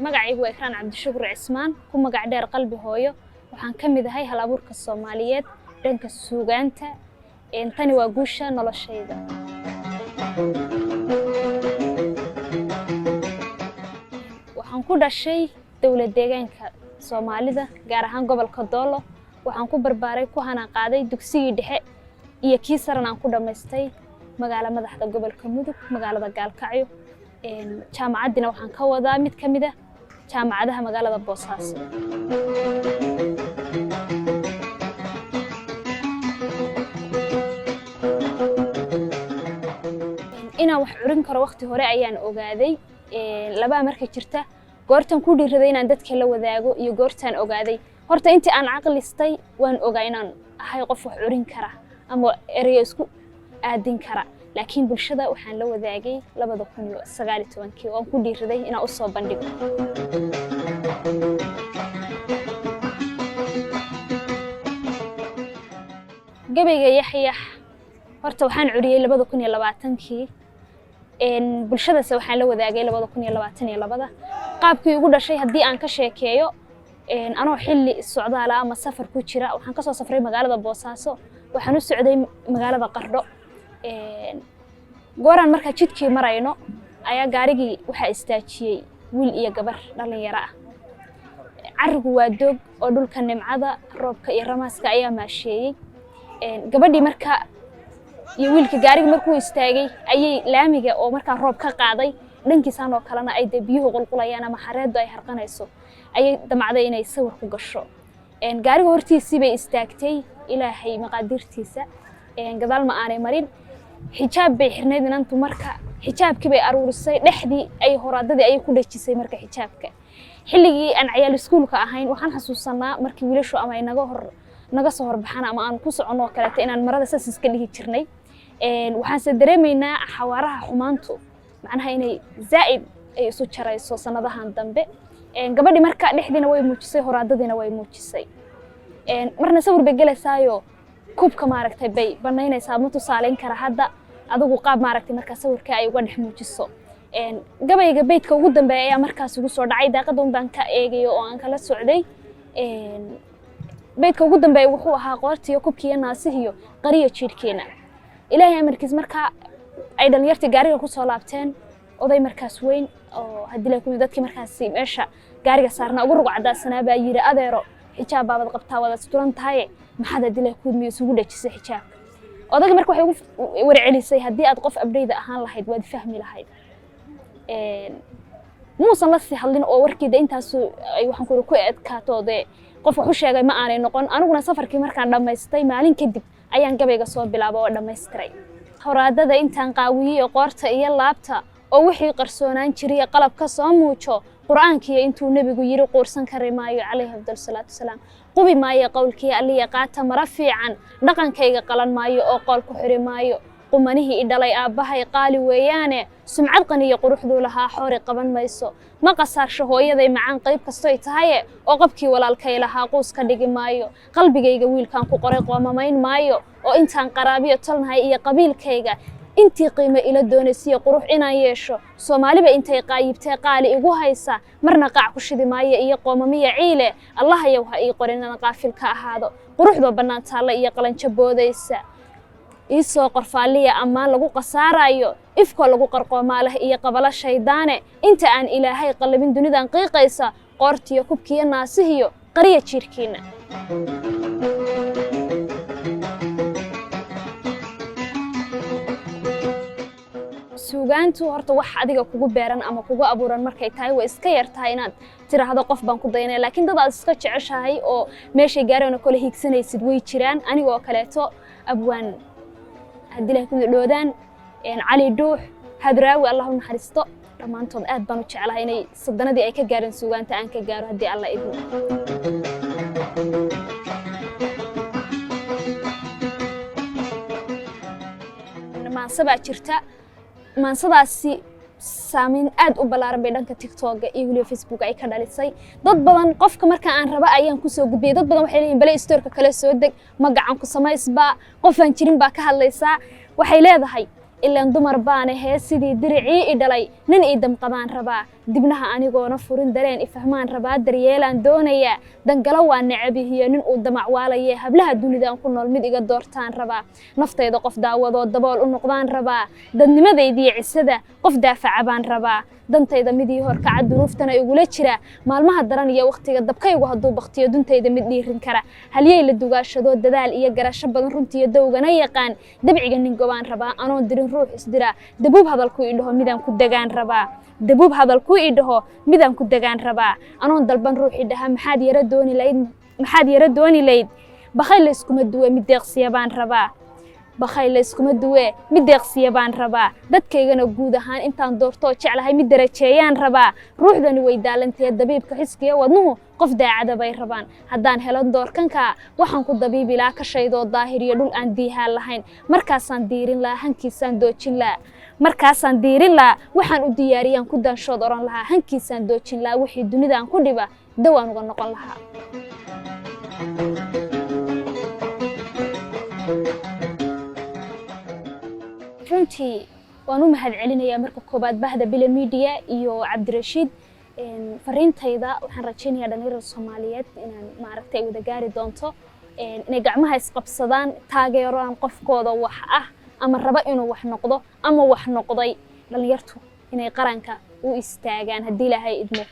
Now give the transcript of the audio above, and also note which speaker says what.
Speaker 1: Magacaygu waa Ikraan Cabdishukur Cismaan, ku magac dheer Qalbi Hooyo. Waxaan ka mid ahay hal abuurka Soomaaliyeed dhanka suugaanta. Tani waa guusha noloshayda. Waxaan ku dhashay dowlad deegaanka Soomaalida, gaar ahaan gobolka Doolo. Waxaan ku barbaaray, ku hanaqaaday, dugsigii dhexe iyo kii saran aan ku dhammaystay magaalo madaxda gobolka Mudug, magaalada Gaalkacyo. Jaamacaddina waxaan ka wadaa mid ka mid ah jaamacadaha magaalada Boosaaso. Inaan wax curin karo waqti hore ayaan ogaaday. Labaa marka jirta goortan ku dhiiraday inaan dadka la wadaago iyo goortaan ogaaday. Horta intii aan caqlistay waan ogaa inaan ahay qof wax curin kara ama ereyo isku aadin kara, laakiin bulshada waxaan la wadaagay 2019-kii oo aan ku dhiiraday inaan usoo bandhigo. Gabayga Yaxyax horta waxaan curiyey 2020-kii, bulshadase waxaan la wadaagay 2022-da. Qaabkii ugu dhashay haddii aan ka sheekeeyo, anoo xilli socdaala ama safar ku jira, waxaan kasoo safray magaalada Boosaaso, waxaan u socday magaalada Qardho. Gooraan markaa jidkii marayno ayaa gaarigii waxaa istaajiyey wiil iyo gabar dhalinyaro ah. Carigu waa doog oo dhulka nimcada roobka iyo ramaaska ayaa maasheeyey. Gabadhii marka iyo wiilka gaariga markuu istaagay ayay laamiga oo markaa roob ka qaaday dhankiisaan oo kalena ay dee biyuhu qulqulayaan ama xareeddu ay harqanayso ayay damacday inay sawir ku gasho. Gaariga hortiisii bay istaagtay. Ilaahay maqaadiirtiisa, gadaal ma aanay marin. Xijaab bay xirnayd inantu. Marka xijaabkii bay aruurisay, dhexdii ay horaadadii ayay ku dhejisay. Marka xijaabka xilligii aan cayaal iskuulka ahayn waxaan xasuusanaa markii wiilashu ama ay naga hor naga soo horbaxaan ama aan ku soconno oo kaleeto inaan marada saas iska dhihi jirnay. Waxaanse dareemaynaa xawaaraha xumaantu macnaha inay zaa'id ay isu jarayso sanadahan dambe. Gabadhii marka dhexdiina way muujisay, horaadadiina way muujisay. Marna sawir bay gelaysaayo, kubka maaragtay bay banaynaysaa. Ma tusaaleyn kara hadda adigu qaab maaragtay markaa sawirka ay uga dhex muujiso. Gabayga beydka ugu dambeeya ayaa markaas ugu soo dhacay. Daaqada un baan ka eegayo oo aan kala socday. Beydka ugu dambeeya wuxuu ahaa: "Qoortiyo kubkiiyo naasihiyo qariyo jiirhkeena." Ilaahay amarkiis, markaa ay dhalinyartii gaariga kusoo laabteen, oday markaas weyn oo haddii la kumid dadkii markaasi meesha gaariga saarnaa ugu rug cadaasanaa baa yidhi: "Adeero, xijaab baabad qabtaa, waad asturan tahaye, maxaad haddii la kuudmiyo isugu dhejisay xijaabka?" Odayga marka waxay ugu warcelisay: "Haddii aad qof abdhayda ahaan lahayd, waad fahmi lahayd." Muusan la sii hadlin oo warkiida intaasu ay waxaan ku ku adkaato dee qof wax u sheegay ma aanay noqon. Aniguna safarkii markaan dhammaystay maalin kadib ayaan gabayga soo bilaaba oo dhammaystiray. Horaadada intaan qaawiyey qoorta iyo laabta oo wixii qarsoonaan jiray qalabka soo muujo, Qur'aankiiyo intuu nebigu yiri quursan kari maayo, calayhi afdal salaatu wasalaam. Qubi maayo qowlkii Alliya, qaata mara fiican. Dhaqankayga qalan maayo oo qool ku xiri maayo. Qumanihii i dhalay aabbahay qaali weeyaane, sumcad qaniyo quruxduu lahaa xoori qaban mayso. Ma qasaarsho hooyaday macaan qayb kastoy tahaye, oo qabkii walaalkay lahaa quus ka dhigi maayo. Qalbigayga wiilkaan ku qoray qoomamayn maayo, oo intaan qaraabiyo tolnahay iyo qabiilkayga intii qiimo ila doonaysiyo qurux inaan yeesho, Soomaaliba intay qaayibtee qaali igu haysa, marna qaac ku shidi maayo iyo qoomamiya ciile. Allahayow, ha ii qorin inaan qaafil ka ahaado quruxdoo bannaan taalla iyo qalanjo boodaysa. Iisoo qorfaaliya ammaan lagu khasaarayo, ifkoo lagu qarqoomaaleh iyo qabalo shaydaane, inta aan Ilaahay qallabin dunidan qiiqaysa. Qoortiyo kubkiyo naasihiyo qariya jiirkiina. Suugaantu horta wax adiga kugu beeran ama kugu abuuran markay tahay, way iska yar tahay inaad tiraahdo qof baan ku dayanaya, laakiin dad aad iska jeceshahay oo meeshay gaareen oo kale hiigsanaysid way jiraan. Anigoo kaleeto, abwaan haddii Ilahay ku dhoodaan, Cali Dhuux, Hadraawi, Allah u naxariisto, dhammaantood aad baan u jeclahay inay sadanadii ay ka gaareen suugaanta aan ka gaaro haddii Alla idmo. Maanse baa jirta. Maansadaasi Saameyn aad u ballaaran bay dhanka TikToka iyo weliba Facebook ay ka dhalisay. Dad badan qofka marka aan raba ayaan kusoo gudbiyay. Dad badan waxay leeyihiin, "Play Storeka kale soo deg, ma gacan ku samaysbaa, qofaan jirin baa ka hadlaysaa." Waxay leedahay: "Ilaan dumar baan ahee, sidii diricii i dhalay nin ii damqadaan rabaa, dibnaha anigoona furin dareen i fahmaan rabaa, daryeelaan doonayaa, dangalo waa necabihiyo nin uu damac waalaye, hablaha dunidaan ku nool mid iga doortaan rabaa, naftayda qof daawadoo dabool u noqdaan rabaa, dadnimadaydiiyo cisada qof daafaca baan rabaa, dantayda mid ii horkaca, duruuftana igula jira, maalmaha daran iyo wakhtiga dabkaygu hadduu baktiyo duntayda mid dhiirin kara, halyey la dugaashado, dadaal iyo garasho badan, runtiiyo dowgana yaqaan, dabciga nin gobaan rabaa, anoon dirin ruux isdira, dabuub hadalku idhaho midaan ku degaan rabaa, dabuub hadalku idhaho midaan ku degaan rabaa, anoon dalban ruux idhaha maxaad yara dooni layd, maxaad yara dooni layd, bakhay layskuma duwe mid deeqsiya baan rabaa, bakhay layskuma duwe mid deeqsiya baan rabaa, dadkaygana guud ahaan intaan doortoo jeclahay mid darajeeyaan rabaa, ruuxdani way daalantee dabiibka xiskiya wadnuhu qof daacada bay rabaan. Haddaan helo doorkanka waxaan ku dabiibi lahaa kashaydoo daahir iyo dhul aan diihaan lahayn, markaasaan diirin lahaa hankiisaan doojin lahaa, markaasaan diirin lahaa waxaan u diyaariyaan ku daanshood oran lahaa, hankiisaan doojin lahaa, wixii dunidaan ku dhiba dawaan uga noqon lahaa." Runtii waan u mahad celinayaa marka koobaad bahda Bila Media iyo Cabdirashiid. Fariintayda waxaan rajaynayaa dhalinyarada Soomaaliyeed inaan maaragtay ay wada gaari doonto, inay gacmaha isqabsadaan, taageeraan qofkooda wax ah ama raba inuu wax noqdo ama wax noqday, dhalinyartu inay qaranka u istaagaan haddii Ilaahay idmo.